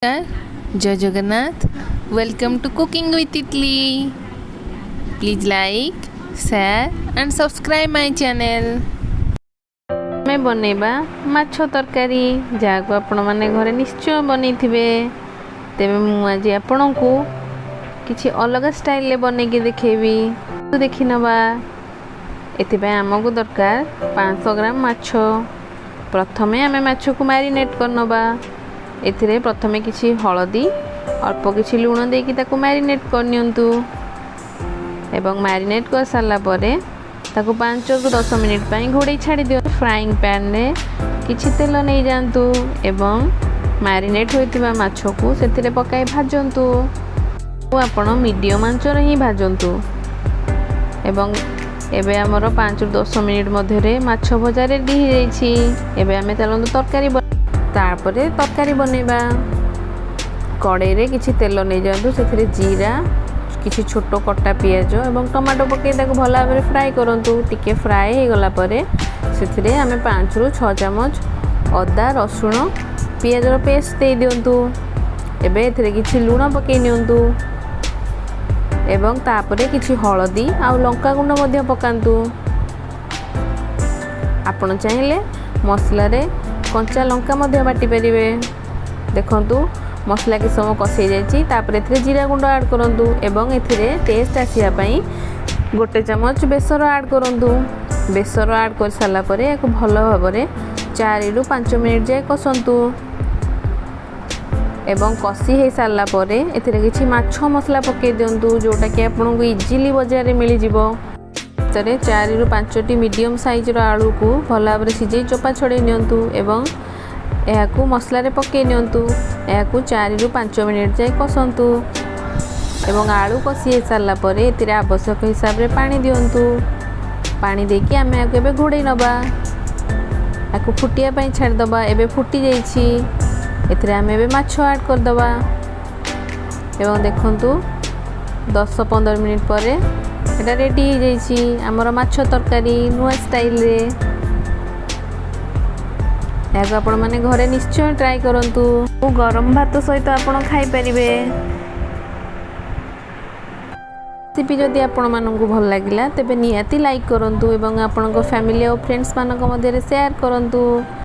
Jay Jagannath. Welcome to Cooking with Titli. Please like, share and subscribe my channel. ଆମେ ବନେଇବା ମାଛ ତରକାରୀ, ଯାହାକୁ ଆପଣମାନେ ଘରେ ନିଶ୍ଚୟ ବନେଇଥିବେ। ତେବେ ମୁଁ ଆଜି ଆପଣଙ୍କୁ କିଛି ଅଲଗା ଷ୍ଟାଇଲରେ ବନେଇକି ଦେଖେଇବି। ଦେଖିନେବା। ଏଥିପାଇଁ ଆମକୁ ଦରକାର 500 ଗ୍ରାମ ମାଛ। ପ୍ରଥମେ ଆମେ ମାଛକୁ ମ୍ୟାରିନେଟ୍ କରିନେବା। ଏଥିରେ ପ୍ରଥମେ କିଛି ହଳଦୀ, ଅଳ୍ପ କିଛି ଲୁଣ ଦେଇକି ତାକୁ ମ୍ୟାରିନେଟ୍ କରିନିଅନ୍ତୁ ଏବଂ ମ୍ୟାରିନେଟ୍ କରିସାରିଲା ପରେ ତାକୁ 5ରୁ 10 ମିନିଟ୍ ପାଇଁ ଘୋଡ଼େଇ ଛାଡ଼ି ଦିଅନ୍ତୁ। ଫ୍ରାଇଂ ପ୍ୟାନ୍ରେ କିଛି ତେଲ ନେଇଯାଆନ୍ତୁ ଏବଂ ମ୍ୟାରିନେଟ୍ ହୋଇଥିବା ମାଛକୁ ସେଥିରେ ପକାଇ ଭାଜନ୍ତୁ। ଆପଣ ମିଡ଼ିୟମ୍ ଆଞ୍ଚରେ ହିଁ ଭାଜନ୍ତୁ। ଏବଂ ଏବେ ଆମର 5ରୁ 10 ମିନିଟ୍ ମଧ୍ୟରେ ମାଛ ଭଜା ରେଡ଼ି ହେଇଯାଇଛି। ଏବେ ଆମେ ଚାଲନ୍ତୁ ତରକାରୀ, ତାପରେ ତରକାରୀ ବନେଇବା। କଡ଼େଇରେ କିଛି ତେଲ ନେଇଯାଆନ୍ତୁ। ସେଥିରେ ଜିରା, କିଛି ଛୋଟ କଟା ପିଆଜ ଏବଂ ଟମାଟୋ ପକାଇ ତାକୁ ଭଲ ଭାବରେ ଫ୍ରାଏ କରନ୍ତୁ। ଟିକେ ଫ୍ରାଏ ହେଇଗଲା ପରେ ସେଥିରେ ଆମେ 5ରୁ 6 ଚାମଚ ଅଦା, ରସୁଣ, ପିଆଜର ପେଷ୍ଟ ଦେଇଦିଅନ୍ତୁ। ଏବେ ଏଥିରେ କିଛି ଲୁଣ ପକାଇ ନିଅନ୍ତୁ ଏବଂ ତାପରେ କିଛି ହଳଦୀ ଆଉ ଲଙ୍କା ଗୁଣ୍ଡ ମଧ୍ୟ ପକାନ୍ତୁ। ଆପଣ ଚାହିଁଲେ ମସଲାରେ କଞ୍ଚା ଲଙ୍କା ମଧ୍ୟ ବାଟି ପାରିବେ। ଦେଖନ୍ତୁ, ମସଲା କିଛି ସମୟ କଷି ହେଇଯାଇଛି। ତାପରେ ଏଥିରେ ଜିରା ଗୁଣ୍ଡ ଆଡ଼୍ କରନ୍ତୁ ଏବଂ ଏଥିରେ ଟେଷ୍ଟ ଆସିବା ପାଇଁ 1 ଚାମଚ ବେସର ଆଡ଼୍ କରନ୍ତୁ। ବେସର ଆଡ଼୍ କରିସାରିଲା ପରେ ଏହାକୁ ଭଲ ଭାବରେ 4ରୁ 5 ମିନିଟ୍ ଯାଏ କଷନ୍ତୁ ଏବଂ କଷି ହେଇସାରିଲା ପରେ ଏଥିରେ କିଛି ମାଛ ମସଲା ପକାଇ ଦିଅନ୍ତୁ, ଯେଉଁଟାକି ଆପଣଙ୍କୁ ଇଜିଲି ବଜାରରେ ମିଳିଯିବ। ଭିତରେ 4ରୁ 5ଟି ମିଡ଼ିୟମ୍ ସାଇଜ୍ର ଆଳୁକୁ ଭଲ ଭାବରେ ସିଝେଇ ଚୋପା ଛଡ଼େଇ ନିଅନ୍ତୁ ଏବଂ ଏହାକୁ ମସଲାରେ ପକାଇ ନିଅନ୍ତୁ। ଏହାକୁ 4ରୁ 5 ମିନିଟ୍ ଯାଏ କଷନ୍ତୁ ଏବଂ ଆଳୁ କଷି ହେଇସାରିଲା ପରେ ଏଥିରେ ଆବଶ୍ୟକ ହିସାବରେ ପାଣି ଦିଅନ୍ତୁ। ପାଣି ଦେଇକି ଆମେ ଏହାକୁ ଏବେ ଘୋଡ଼େଇ ନେବା। ଏହାକୁ ଫୁଟିବା ପାଇଁ ଛାଡ଼ିଦେବା। ଏବେ ଫୁଟି ଯାଇଛି। ଏଥିରେ ଆମେ ଏବେ ମାଛ ଆଡ଼୍ କରିଦେବା ଏବଂ ଦେଖନ୍ତୁ, 10-15 ମିନିଟ୍ ପରେ ଏଇଟା ରେଡ଼ି ହେଇଯାଇଛି ଆମର ମାଛ ତରକାରୀ ନୂଆ ଷ୍ଟାଇଲରେ। ଏହାକୁ ଆପଣମାନେ ଘରେ ନିଶ୍ଚୟ ଟ୍ରାଏ କରନ୍ତୁ। ଗରମ ଭାତ ସହିତ ଆପଣ ଖାଇପାରିବେ। ରେସିପି ଯଦି ଆପଣମାନଙ୍କୁ ଭଲ ଲାଗିଲା, ତେବେ ନିହାତି ଲାଇକ୍ କରନ୍ତୁ ଏବଂ ଆପଣଙ୍କ ଫ୍ୟାମିଲି ଆଉ ଫ୍ରେଣ୍ଡସ୍ମାନଙ୍କ ମଧ୍ୟରେ ସେୟାର କରନ୍ତୁ।